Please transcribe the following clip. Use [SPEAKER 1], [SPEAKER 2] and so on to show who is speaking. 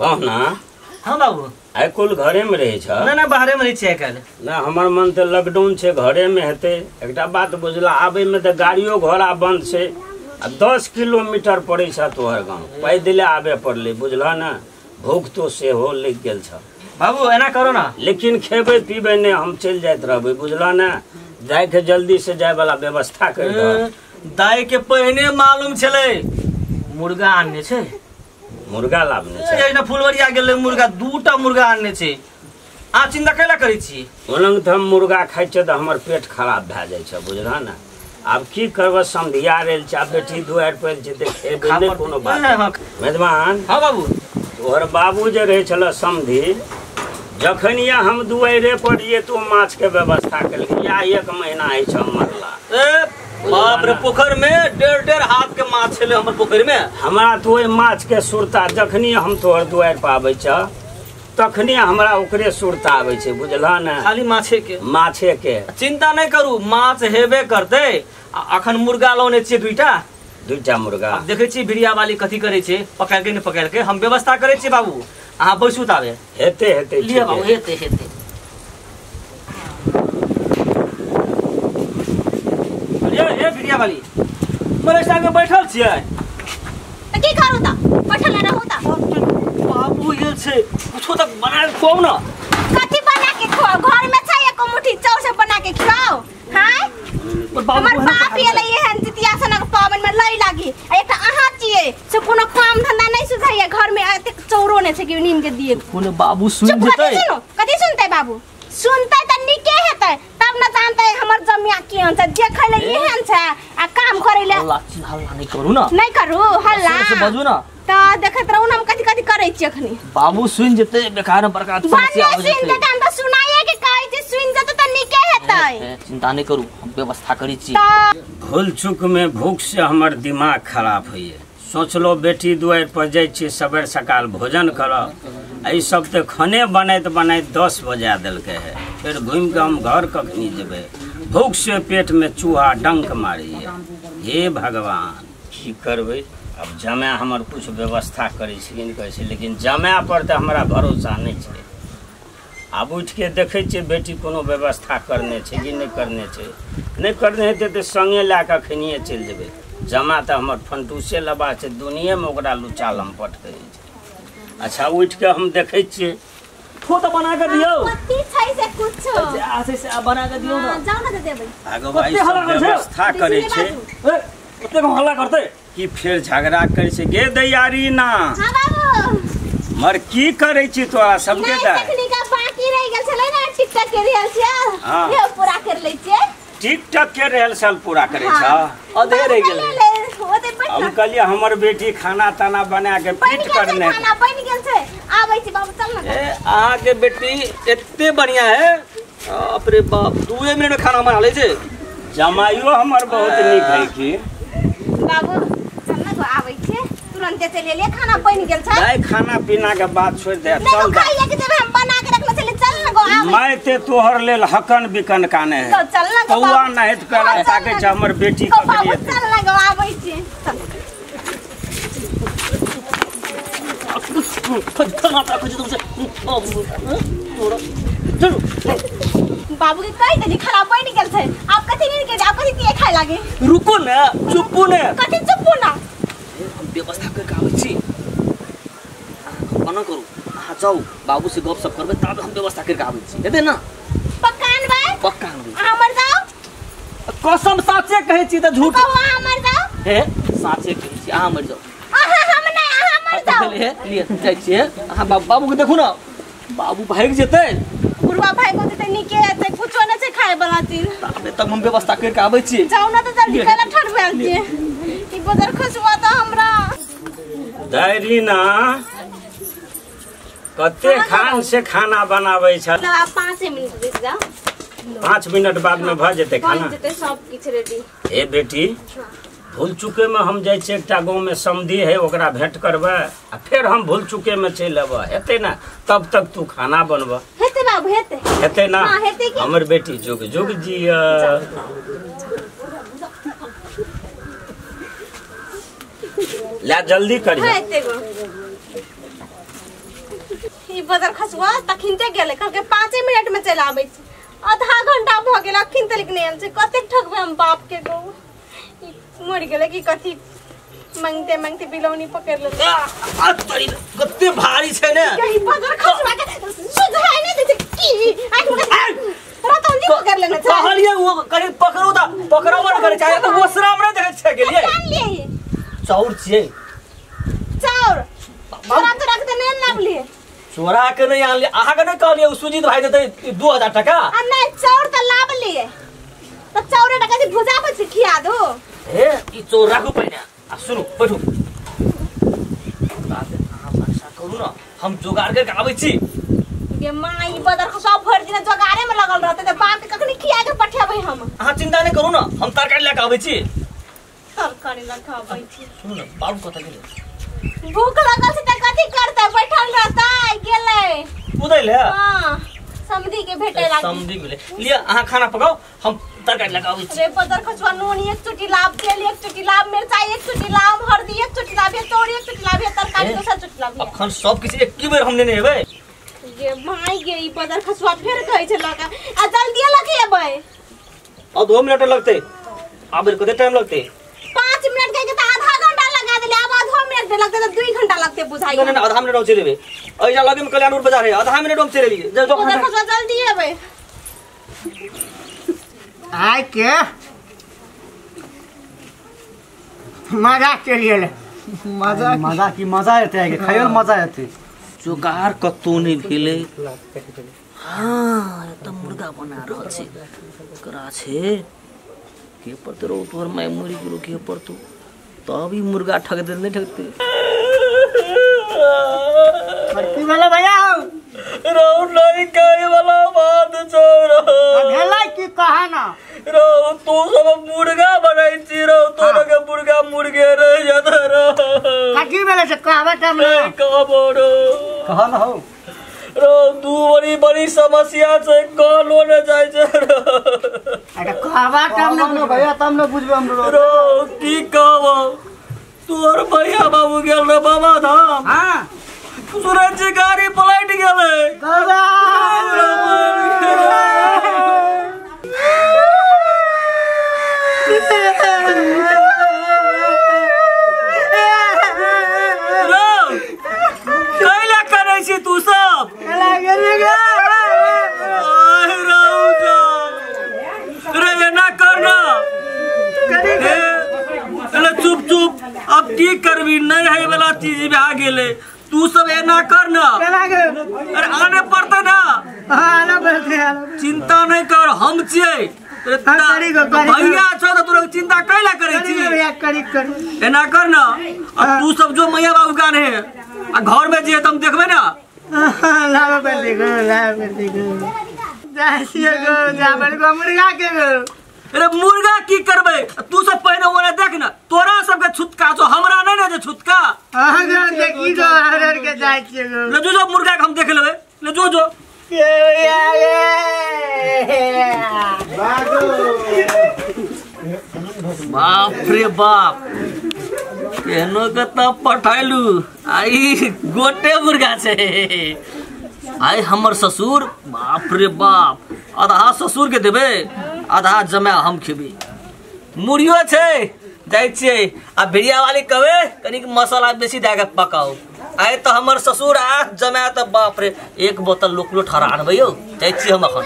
[SPEAKER 1] कहना।
[SPEAKER 2] हाँ बाबू।
[SPEAKER 1] आइ कुल घरे में रहे छ?
[SPEAKER 2] ना ना, बाहरे में रहे छियै आइ काल्हि।
[SPEAKER 1] ना, हमर मन तऽ लॉकडाउन छै, घरे में हेतै। एकटा बात बुझला, आबै में तऽ गाड़ियो घोड़ा बंद छै आ 10 किलोमीटर पड़ै छ तोहर गाँव, पैदले आबे पड़लै, बुझलह ने। भूख तो सेहो लागि गेल छ।
[SPEAKER 2] बाबू एना करो ना,
[SPEAKER 1] लेकिन खेबै पीबै नहि, हम चलि जाइत रहबै, बुझलह ने। जाइके जल्दी से जाय वाला व्यवस्था कर दह।
[SPEAKER 2] दाई के पहिने मालूम छलै मुर्गा आनने छै।
[SPEAKER 1] मुर्गा लाबने छै?
[SPEAKER 2] एहिना फुलवरिया गेलै मुर्गा, दूटा मुर्गा आनने छै। अहाँ चिंता कैला करै छी?
[SPEAKER 1] ओलंग तऽ हम मुर्गा खाइ छियै तऽ हमर पेट खराब भए जाइ छै, बुझलह ने। आब की करबै, समधिया रहल छै, आब बेटी दुआरि पर छै तऽ खेबै नहि, कोनो बात। मेजबान।
[SPEAKER 2] हाँ बाबू।
[SPEAKER 1] तोहर बाबू जे रहै छल समधि, जखन या हम दुआरे पर रहियै तो माछ के व्यवस्था केलकै, या 1 महीना होइ छै मरला।
[SPEAKER 2] ए बाप रे, पोखर में 1.5-1.5 हाथ के माछ छलै हमर पोखर में।
[SPEAKER 1] हमरा तो ओहि माछ के सुरता जखनी हम तोहर दुआरि पर आबै छ तखनी हमरा ओकरे सुरता आबै छै, बुझलह ने।
[SPEAKER 2] खाली माछे के?
[SPEAKER 1] माछे के।
[SPEAKER 2] चिंता नहि करू, माछ हेबे करतै। अखन मुर्गा लौने छियै दुईटा।
[SPEAKER 1] दुईटा मुर्गा?
[SPEAKER 2] आब देखै छियै भिड़िया वाली कथी करै छै, पकड़ि के नहि पकड़ि के। हम व्यवस्था करै छियै बाबू, अहाँ बैसू ताबे।
[SPEAKER 1] हेतै हेतै,
[SPEAKER 2] लिअ बाबू, हेतै हेतै। ए भिड़िया वाली, मरे संगे बैठल छियै
[SPEAKER 3] त की करू त बैठल रहू त।
[SPEAKER 2] बाबू गेल छै, कुछो त बना के खुआउ ना।
[SPEAKER 3] कथी बना के खुआउ? घर में छै एको मुट्ठी चाउर से बना के खिलाओ। हां हमर बाप एलै एहन जितिया सनक पाबनि में लै लागी, आ एकटा अहाँ छियै से कोनो काम धंधा नहि सुझाइया, घर में एतेक चौरो नहि छै कि नीन के दिए।
[SPEAKER 2] कोनो बाबू सुन जेतै?
[SPEAKER 3] कथी सुनतै बाबू? सुनतै त नीके हेतै, तब न जानतै हमर जमिया केहन छै, देखै ले एहन छै आ काम करै ले।
[SPEAKER 2] हल्ला हल्ला नहि करू ना।
[SPEAKER 3] नहि करू हल्ला,
[SPEAKER 2] से बजू ना।
[SPEAKER 3] त देखैत रहू ना हम कथी कथी करै छी अखनी।
[SPEAKER 2] बाबू सुन जेतै, बेकार में बड़का समस्या हो जेतै।
[SPEAKER 3] सुन जेतै, हम त सुनाइए के कहै छी, सुन जेतै त नीके हेतै।
[SPEAKER 2] चिंता नहि करू, हम व्यवस्था करै छी।
[SPEAKER 1] भूल चूक में भूख से हमर दिमाग खराब होइए। सोचलो बेटी दुआरि पर जाइ छी सबेर सकाल भोजन करब, एहि सब तऽ खाने बनैत बनैत 10 बजा देलकै है। फेर घूमि कऽ हम घर कखनी जेबै? भूख से पेट में चूहा डंक मारैए। हे भगवान, की करबै अब? जमाय हमर कुछ व्यवस्था करै छै कि नहि करै छै, लेकिन जमाय पर तऽ हमरा भरोसा नहि छै। आब उठिके देखै छियै बेटी कोनो व्यवस्था करने छै कि नहि करने छै। नहि करने हेतै तऽ सङ्गे लए कऽ अखनिए चलि जेबै। जमा तऽ हमर फंटूसे लबा छै, दुनियेमे ओकरा लुचा लम्पट करै छै। अच्छा उठि कऽ हम देखै छियै।
[SPEAKER 2] फो तऽ बना कऽ दियौ।
[SPEAKER 3] कथी छै से कुछो
[SPEAKER 2] जे से बना कऽ दियौ ना।
[SPEAKER 3] जाउ ना तऽ देबै।
[SPEAKER 1] आगो भाई सब व्यवस्था करै छै।
[SPEAKER 2] ए ओते को हल्ला करतै
[SPEAKER 1] कि फेर झगड़ा करै छै। गे दैयारी ना।
[SPEAKER 3] हां बाबू।
[SPEAKER 1] मर की करै छी तोरा सबके?
[SPEAKER 3] दै तखनी का बाकी रहि गेल छलै ना टिकटक के रिहर्सल, ये पूरा कर लै छियै।
[SPEAKER 1] टिकटक के रिहर्सल पूरा करै छ?
[SPEAKER 2] अधे रहि गेल।
[SPEAKER 1] हम कहलियै हमर बेटी खाना ताना बना के फिट करने।
[SPEAKER 3] खाना बनि गेल छै, आबै छी बाबू, चल ना।
[SPEAKER 2] ए अहाँ के बेटी एते बढ़िया है, बाप रे बाप, 2 मिनट में खाना बना लै छै।
[SPEAKER 1] जमाइयो हमर बहुत नीक है की।
[SPEAKER 3] बाबू चल ना गो, आबै छी तुरंते चलि एलियै, खाना बनि गेल छै।
[SPEAKER 1] नहीं, खाना पीना के बात छोड़ दे, चल
[SPEAKER 3] खाइए के जब हम बना के रखले चले, चल ना गो। आबै
[SPEAKER 1] मैं ते तोहर लेल हकन बिकन काने है,
[SPEAKER 3] तो चल ना गो।
[SPEAKER 1] कौआ नहित पेला ताके छै हमर बेटी
[SPEAKER 3] ककरी। चल ना गो, आबै छी। बाबू के कहि देली खाना बनि गेल छै, आब कथी नीन के, आब कथी दिए खाय लागे?
[SPEAKER 2] रुको ना, चुपू ने।
[SPEAKER 3] कथी चुपू ना?
[SPEAKER 2] हम व्यवस्था कर के आबै छी, अहाँ करू, अहाँ जाउ बाबू से गप सप करबै, तब हम व्यवस्था कर के आबै छी। हेतै ना?
[SPEAKER 3] पक्का अनबै?
[SPEAKER 2] पक्का अनबै।
[SPEAKER 3] अहाँ मर जाउ।
[SPEAKER 2] कसम साचे कहै छी तऽ झूठ।
[SPEAKER 3] अहाँ मर जाउ।
[SPEAKER 2] हे साचे कहै छी, अहाँ मर जाउ।
[SPEAKER 3] अहाँ हम नहि, अहाँ मर जाउ।
[SPEAKER 2] हे लिअ जाइ छियै। अहाँ बाबू के देखू ना, बाबू भागि जेतै।
[SPEAKER 3] बुढ़वा भागि जेतै नीके हेतै, कुछो नहि छै खाय वाला चीज।
[SPEAKER 2] ताबे तक हम व्यवस्था कर के आबै छी।
[SPEAKER 3] जाउ ना तऽ जल्दी, कैला ठंड भेल छै। ई बदर खुशबा तऽ हमरा
[SPEAKER 1] डायरी ना कते खान से खाना बनाबै छ।
[SPEAKER 3] आब 5 मिनट रुकि जाउ,
[SPEAKER 1] 5 मिनट बाद में भ जेतै खाना,
[SPEAKER 3] बनि जेतै सब किछु रेडी।
[SPEAKER 1] हे बेटी, भूल चुके में हम जाइ छियै एकटा गाँव में समधी है, ओकरा भेंट करबै आ फेर हम भूल चुके में चलि अयबै, हेतै ना? तब तक तू खाना बनबऽ।
[SPEAKER 3] हेतै बाबू, हेतै।
[SPEAKER 1] हेतै ना?
[SPEAKER 3] हां हेतै की।
[SPEAKER 1] हमर बेटी जुग जुग जिया। ला जल्दी करिए।
[SPEAKER 3] ई बदर खसुआ तखिनते गेलै कहलकै 5 मिनट में चलि आबै छी। आधा घंटा भ गेल अखिन तक नहि आयल छै। कतेक ठकबै हम बाप के गौ। ई मरि गेलै कि कथी मांगते मांगते बिलौनी पकड़ लेलकै।
[SPEAKER 2] आ तोरी कते भारी छै ने।
[SPEAKER 3] ई बदर खसुआ के सुझाय नहि दै छै की आँखि में रतन जी पकड़ लेने छै।
[SPEAKER 2] कहलियै ओ कनि पकड़ू त पकड़बो नहि करै छै त ओसराम नहि देखै छै गेलियै।
[SPEAKER 3] जान लिए
[SPEAKER 2] चाउर छियै।
[SPEAKER 3] चाउर चोरा तो रख दे नहीं लाबलिए।
[SPEAKER 2] चोरा के नहीं आनलिए। अहाँ के नहीं कहलिए उ सुजीत भाई देतै 2000 टका।
[SPEAKER 3] आ नहीं चाउर त लाबलिए त चाउरे टका से भुजा पर से खिया दो।
[SPEAKER 2] ए ई चोर राखू पहिने आ सुनू बैठू। बात अहाँ वर्षा करू न हम जोगाड़ करके आबै छी।
[SPEAKER 3] गे मां ई बदर सब भरि दिन जोगाड़े में लगल रहते त बाप के कखनी खिया के पठेबै हम।
[SPEAKER 2] अहाँ चिंता नहीं करू न हम तरकारी लए के आबै छी।
[SPEAKER 3] तरकारी लए के आबै छी।
[SPEAKER 2] सुनू न बाबू कतऽ गेलै?
[SPEAKER 3] भूख लगल छै त कथी करतै बैठल रहतै गेलै
[SPEAKER 2] उदै ले।
[SPEAKER 3] हां समधी के भेटे लागी।
[SPEAKER 2] समधी भेले लिया अहाँ खाना पकाओ हम तरकारी लए के आबै छी।
[SPEAKER 3] रे बदर खसुआ नून एक चुटकी लाब तेल एक चुटकी लाब मिरचाई एक चुटकी लाब हल्दी एक चुटकी लाब तोरी एक चुटकी लाब तरकारी दोसर चुटकी लाब।
[SPEAKER 2] अखन सब किछु एक बेर हम नेने हेबै।
[SPEAKER 3] गे माई गे ई बदर खसुआ फेर कहै छै लगा आ जल्दी लगे एबै।
[SPEAKER 2] आ 2 मिनट लगतै आबे कते टाइम लगतै?
[SPEAKER 3] 5 मिनट कह के त आधा घंटा लगा देले। आब आधा मिनट लगतै त 2 घंटा लगतै बुझाइ।
[SPEAKER 2] नहीं नहीं आधा मिनट हम चलि एबै। एहिजा लगे में कल्याणपुर बाजार है आधा मिनट हम चलि एलियै। जो
[SPEAKER 3] बदर खसुआ जल्दी एबै।
[SPEAKER 4] आइ के मजा चलि गेलै।
[SPEAKER 5] मजा मजा की मजा एतै आइ के खाइयो मजा एतै।
[SPEAKER 2] जोगार कतौ नहि भेलै। हाँ त मुर्गा बना रहल छै करा छै के पड़तै रो तोहर my मरि गेलो के पड़तौ तब ई मुर्गा ठक दे नहीं ठकते।
[SPEAKER 4] की भेलै भैया?
[SPEAKER 2] रौ नहीं कहे वाला बात छौ रौ।
[SPEAKER 4] भेलै की कहा ना?
[SPEAKER 2] रौ तू सब मुर्गा बनाइ छी रौ तोरा के मुर्गा मुर्गे रह जात रौ।
[SPEAKER 4] कथी भेलै से कहबै तब न।
[SPEAKER 2] नहीं कहबो रौ।
[SPEAKER 5] कह न हौ
[SPEAKER 2] रौ दू बड़ी बड़ी समस्या छै कहलो न जाइ छै रौ।
[SPEAKER 4] अरे कहबा तब न
[SPEAKER 5] भैया तब न बुझबै हम
[SPEAKER 2] रौ। की कहबो तोर भैया बाबू गेल रे बाबा धाम।
[SPEAKER 4] हां
[SPEAKER 2] सूरज जी गाड़ी पलट गेलै।
[SPEAKER 4] दादा
[SPEAKER 2] रौ कैला करै छी तू सब? रे एना कर न चुप चुप अब की करबी नहीं है वाला चीज भए गेलै। तू सब एना कर न। अरे आने पड़तै ना।
[SPEAKER 4] आने पड़तै।
[SPEAKER 2] चिंता नहीं कर हम छियै। भैया छौ त तोरा चिंता कैला करै छी? एना कर न आ तू सब जो मैया बाबू गान है आ घर में जे हम देखबै ना।
[SPEAKER 4] लाबे पड़तै गो लाबे पड़तै गो जाइ छियै गो जाबल गो मुर्गा के गो।
[SPEAKER 2] अरे मुर्गा की करबै तू सब पहिने ओने देख न तोरा सबके छुटका छौ हमरा नहीं ने जे छुटका।
[SPEAKER 4] अहाँ गो देखी गो हरर के जाइ छियै गो।
[SPEAKER 2] ले जो जो मुर्गा के हम देख लेबै ले जो जो।
[SPEAKER 4] के भैया गे
[SPEAKER 2] बाप रे बाप केहनो के त पठैलू आई गोटे मुर्गा छै। आई हमर ससुर बाप रे बाप आधा ससुर के देबै आधा जमा हम खेबै। मुड़ियो छै जाइ छियै आ भिड़िया वाली कहबै कनिक मसाला बेसी दए के पकाउ। आइ त हमर ससुर आ जमा त बाप रे एक बोतल लोकलो ठहरा आनबै यौ। जाइ छियै हम अखन।